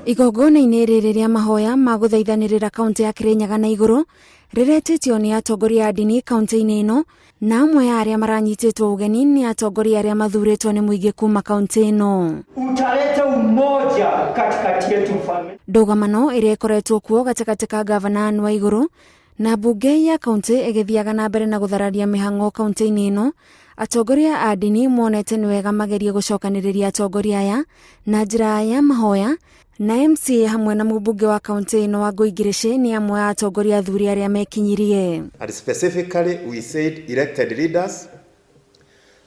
Igongona-inĩ rĩrĩ rĩa mahoya ma gũthaithanĩrĩra kaunti ya Kirinyaga na igũrũ rĩretĩtio nĩ atongoria a ndini kaunti-inĩ ĩno, na amwe a arĩa maranyitĩtwo ũgeni nĩ atongoria arĩa mathurĩtwo nĩ mũingĩ kuma kaunti ĩno. Utaleta umoja katikati yetu, mfalme. Ndũgamano ĩrĩa ĩkoretwo kuo gatagatĩ ka gavana Anne Waigũrũ na mbunge ya kaunti ĩgĩthiaga na mbere na gũthararia mĩhang'o kaunti-inĩ ĩno, atongoria a ndini monete nĩ wega magerie gũcokanĩrĩria atongoria aya na njĩra ya mahoya, na MCA hamwe na mũmbunge wa kaunti ĩno wa Ngũingĩrĩcĩ nĩ amwe a atongoria athuri arĩa mekinyirie. And specifically, we said elected leaders,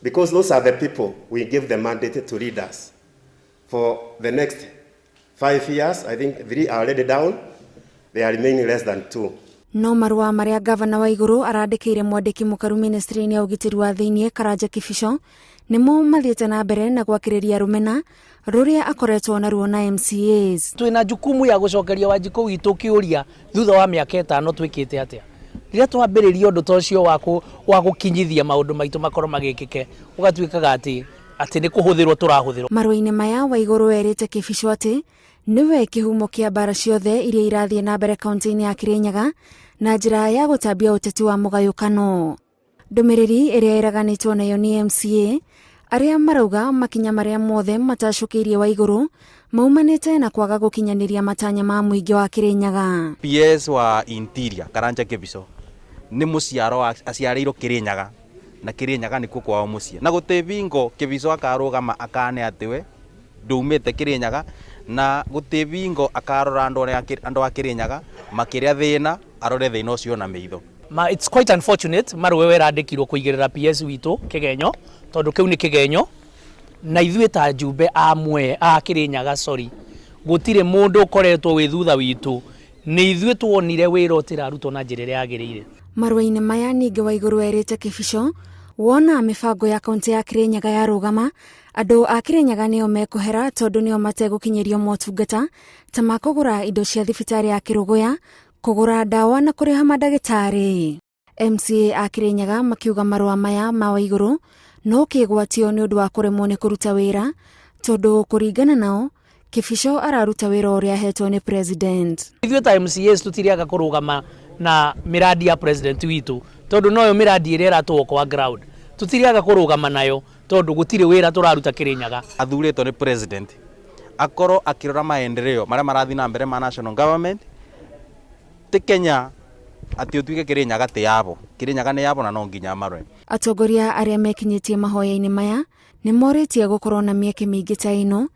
because those are the people we give the mandate to lead us for the next 5 years. I think three are already down. They are remaining less than two. No marũa marĩa gavana wa igũrũ arandĩkĩire mwandĩki mũkaru ministry-inĩ ya ũgitĩri wa thĩiniĩ Karanja Kibicho nĩmo mathiĩte na mbere na gwakĩrĩria rũmena rũrĩa akoretwo naruo na MCAs. Twina jukumu ya gucokeria Wanjikũ witũ kĩũria thutha wa mĩaka 5 twĩkĩte atĩa. Rĩrĩa twambĩrĩria ũndũ ta ũcio wa gũkinyithia maũndũ maitũ makorwo magĩkĩke, ũgatuĩkaga atĩ nĩ kũhũthĩrwo tũrahũthĩrwo. Marũa-inĩ maya, Waigũrũ erĩte Kibicho atĩ nĩwe kĩhumo kĩa mbara ciothe iria irathiĩ na mbere kaunti-inĩ ya Kirinyaga na njĩra ya gũtambia ũteti wa mũgayũkano. Ndũmĩrĩri ĩrĩa ĩraganĩtwo nayo nĩ MCA arĩa marauga makinya marĩa mothe matacũkĩirie Waigũrũ maumanĩte na kwaga gũkinyanĩria matanya ma mũingĩ wa Kirinyaga. PS wa Interior Karanja Kibicho nĩ mũciaro aciarĩirwo Kirinyaga, na Kirinyaga nĩkuo kwao mũciĩ, na gũtĩ bingo Kibicho akarũgama akane atĩ we ndumĩte Kirinyaga, na gũtĩ bingo akarora andũ arĩa andũ a Kirinyaga makĩrĩa thĩna arore thĩna ũcio na mĩitho. Ma, it's quite unfortunate marũa werandĩkirwo kũigĩrĩra PS witũ kĩgenyo, tondũ kĩu nĩ kĩgenyo, na ithuĩ ta njumbe a mwe a Kirinyaga, sorry, gũtirĩ mũndũ ũkoretwo wĩ thutha witũ. Nĩ ithuĩ tuonire wĩra ũtĩrarutwo na njĩra ĩrĩa yagĩrĩire. Marũa-inĩ maya ningĩ Waigũrũ erĩte Kibicho wona mĩbango ya kaunti ya Kirinyaga yarũgama, andũ a Kirinyaga nĩo mekũhera, tondũ nĩo mategũkinyĩrio motungata ta ma kũgũra indo cia thibitarĩ ya Kĩrũgũya, kũgũra ndawa na kũrĩha mandagĩtarĩ. MCA a Kirinyaga makiuga marũa maya ma Waigũrũ no kĩgwatio nĩ ũndũ wa kũremwo nĩ kũruta wĩra, tondũ kũringana nao Kibicho araruta wĩra ũrĩa ahetwo nĩ president. Ithuĩ ta MCAs tũtiriaga kũrũgama na mĩrandi ya president witũ, tondũ noyo mĩrandi ĩrĩa ĩratũokoa ground. Tũtiriaga kũrũgama nayo tondũ gũtirĩ wĩra tũraruta Kirinyaga. Athurĩtwo nĩ president akorwo akĩrora maendeleo marĩa marathiĩ na mbere ma national government, ti Kenya atĩ ũtuĩke Kirinyaga ti yabo. Kirinyaga nĩ yabo na no nginya marore. Atongoria arĩa mekinyĩtie mahoya-inĩ maya nĩ morĩtie gũkorwo na mĩeke mĩingĩ ta ĩno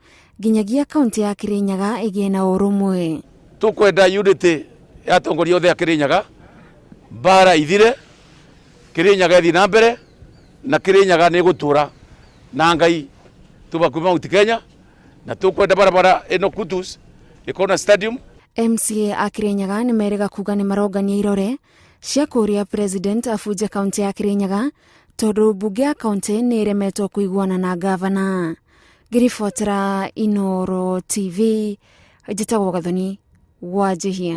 nginyagia kaunti ya Kirinyaga ĩgĩe na ũrũmwe. Tukwenda unity ya atongoria othe a Kirinyaga, mbara ithire, Kirinyaga ĩthiĩ na mbere, na Kirinyaga nĩ ĩgũtũra na Ngai tuba kuma Mount Kenya, na tukwenda barabara ĩno Kutus ĩkorwo na stadium. MCA a Kirinyaga nĩ merĩga kuga nĩ marongania irore cia kũũria president abunje kaunti ya Kirinyaga, tondũ mbunge ya kaunti nĩ ĩremetwo kũiguana na gavana. Ngĩribotera Inoro TV, njĩtagwo Gathoni Wanjihia.